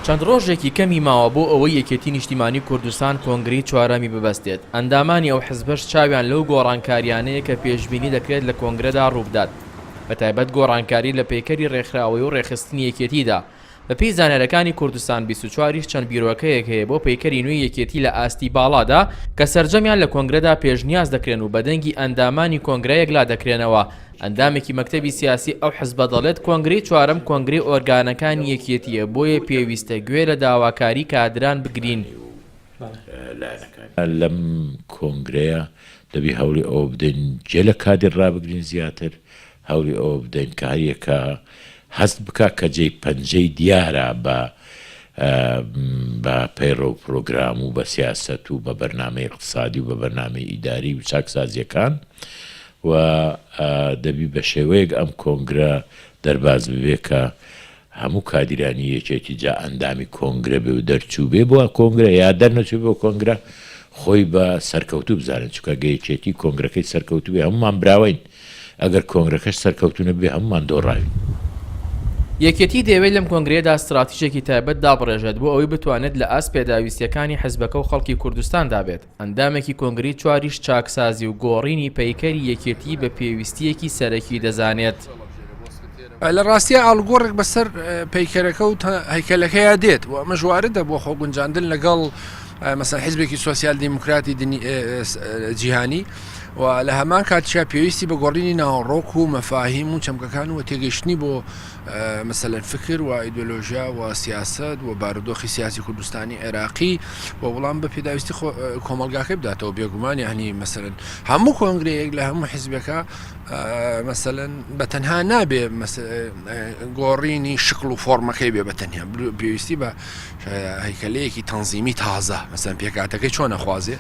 چەند ڕۆژێکی کەمی ماوە بۆ ئەوەی یەکێتی نیشتیمانی کوردستان کۆنگرەی چوارەمی ببەستێت، ئەندامانی ئەو حزبەش چاویان لەو گۆڕانکاریانەیە کە پێشبینی دەکرێت لە کۆنگرەدا ڕووبدات، بەتایبەت گۆڕانکاری لە پەیکەری ڕێکخراوەیی و ڕێکخستنی یەکێتیدا. بەپێی زانیاریەکانی کوردستان 24 یش چەند بیرۆکەیەک هەیە بۆ پەیکەری نوێی یەکێتی لە ئاستی باڵادا کە سەرجەمیان لە کۆنگرەدا پێشنیاز دەکرێن و بە دەنگی ئەندامانی کۆنگرە یەکلا دەکرێنەوە. ئەندامێکی مەکتەبی سیاسی ئەو حزبە دەڵێت کۆنگرەی چوارەم کۆنگرەی ئۆرگانەکانی یەکێتییە بۆیە پێویستە گوێ لە داواکاری کادران بگرین. لەم کۆنگرەیە دەبی هەوڵی ئەوە بدەین جێ لە کادر ڕابگرین زیاتر، هەوڵی ئەوە بدەین کە هەریەکە هەست بکا کە جێی پەنجەی دیارە بە بە پەیڕەو پرۆگرام و بە سیاسەت و بە بەرنامەی ئیقتسادی و بە بەرنامەی ئیداری و چاکسازیەکان و دەبی بە شێوەیەک ئەم کۆنگرە دەرباز ببێ کە هەموو کادیرانی یەکێتی جا ئەندامی کۆنگرە بێ و دەرچووبێ بۆ کۆنگرە یا دەرنەچووبێ بۆ کۆنگرە خۆی بە سەرکەوتوو بزانێت چونکە گە یەکێتی کۆنگرەکەی سەرکەوتوو بێ هەموومان براوەین ئەگەر کۆنگرەکەش سەرکەوتوو نەبێ هەموومان دۆڕاوین. یەکێتی دەیەوێت لەم کۆنگرەیەدا ستراتیژێکی تایبەت دابڕێژێت بۆ ئەوەی بتوانێت لە ئاست پێداویستییەکانی حزبەکە و خەڵکی کوردستاندا بێت. ئەندامێکی کۆنگرەی چواریش چاکسازی و گۆڕینی پەیکەری یەکێتی بە پێویستییەکی سەرەکی دەزانێت. لە ڕاستیا ئاڵوگۆڕێک بەسەر پەیکەرەکە و هەیکەلەکەیا دێت و ئەمەش واردە بۆ خۆگونجاندن لەگەڵ مەسەن حیزبێکی سۆسیال دیموکراتی جیهانی و لە هەمان کاتیشا پێویستی بە گۆڕینی ناوەڕۆک و مەفاهیم و چەمکەکان و تێگەیشتنی بۆ مەسەلەن فکر و ئایدۆلۆژیا و سیاسەت و بارودۆخی سیاسی کوردستانی عێراقی و وڵام بە پێداویستی کۆمەڵگاکەی بداتەوە بێگومان یعنی مەسەلەن هەموو کۆنگرەیەک لە هەموو حیزبێکە مەسەلەن بە تەنها نابێ گۆڕینی شکڵ و فۆرمەکەی بێ بە تەنیا پێویستی بە هەیکەلەیەکی تەنزیمی تازە مەسەن پێکاتەکەی چۆنە خوازێ.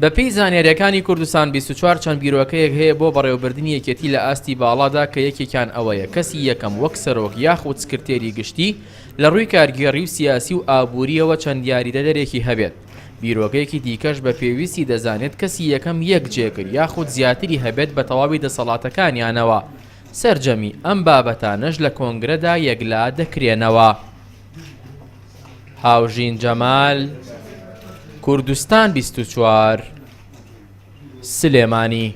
بەپێی زانیارییەکانی کوردستان 24 چەند بیرۆکەیەک هەیە بۆ بەڕێوەبردنی یەکێتی لە ئاستی باڵادا کە یەکێکیان ئەوەیە کەسی یەکەم وەک سەرۆک یاخود سکرتێری گشتی لە ڕووی کارگێڕی و سیاسی و ئابوورییەوە چەند یاریدەدەرێکی هەبێت بیرۆکەیەکی دیکەش بە پێویستی دەزانێت کەسی یەکەم یەک جێگر یاخود زیاتری هەبێت بە تەواوی دەسەڵاتەکانیانەوە سەرجەمی ئەم بابەتانەش لە کۆنگرەدا یەکلا دەکرێنەوە. هاوژین جەمال، کوردستان 24، سلێمانی.